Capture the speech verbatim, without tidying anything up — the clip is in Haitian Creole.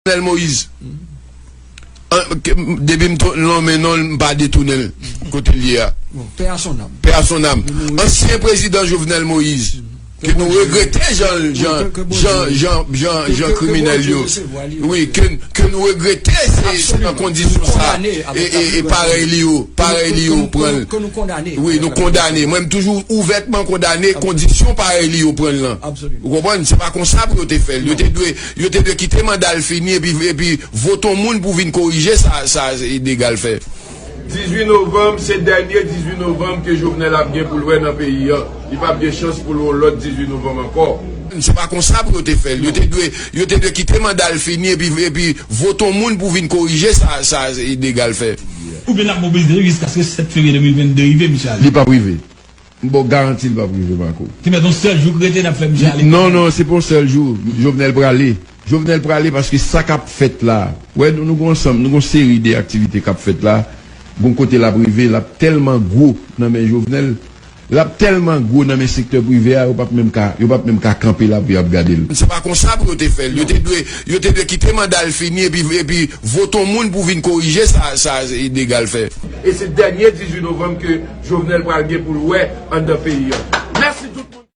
Jovenel Moïse. An, ke- depi m to- nonmen non l, m pa detounen l kote l ye a. Bon, paix à son âme. Paix à son âme. Ansyen prezidan Jovenel Moïse, ke nou regrete jan jan jan jan jan kriminèl yo. Wi, ke ke nou regrete se se nan kondisyon sa. E parèy li yo, parèy li yo pran l. Wi, nou kondane. Mwen m toujou ouvètman kondane kondisyon parèy li yo pran l lan. Ou konprann? Se pa konsa pou yo te fè l. Yo te dwe yo te dwe kite manda l fini epi epi vote yon moun pou vin korije sa sa dega l fè. Dizuit novanm se dènye dizuit novanm ke Jovenel ap gen pou l wè nan peyi an. Li p ap gen chans pou l wè yon lòt dizuit novanm ankò. Se pa konsa pou yo te fè l. Yo te dwe yo te dwe kite manda l fini epi epi vote yon moun pou vin korije sa sa dega l fè. Oubyen n ap mobilize jiskaske sèt fevriye de mil vennde rive, misye ale. Li p ap rive. M ba w garanti li p ap rive, Marco. Te mèt yon sèl jou k rete n ap fè misye ale. Non, non, se pa yon sèl jou. Jovenel prale. Jovenel prale paske sa k ap fèt la. Wè, nou, nou gon ansanm, nou gon seri de aktivite k ap fèt la. Gon kote l ap rive, l ap tèlman gwo nan men Jovenel. L ap tèlman gwo nan men sektè prive a, yo p ap menm ka, yo p ap menm ka kanpe la pou y ap gade l. Se pa konsa pou yo te fè l. Yo te dwe, yo te dwe kite manda l fini epi, epi vote yon moun pou vin korije sa, sa dega l fè. E se dènye dizuit novanm ke Jovenel pral gen pou l wè anndan peyi an.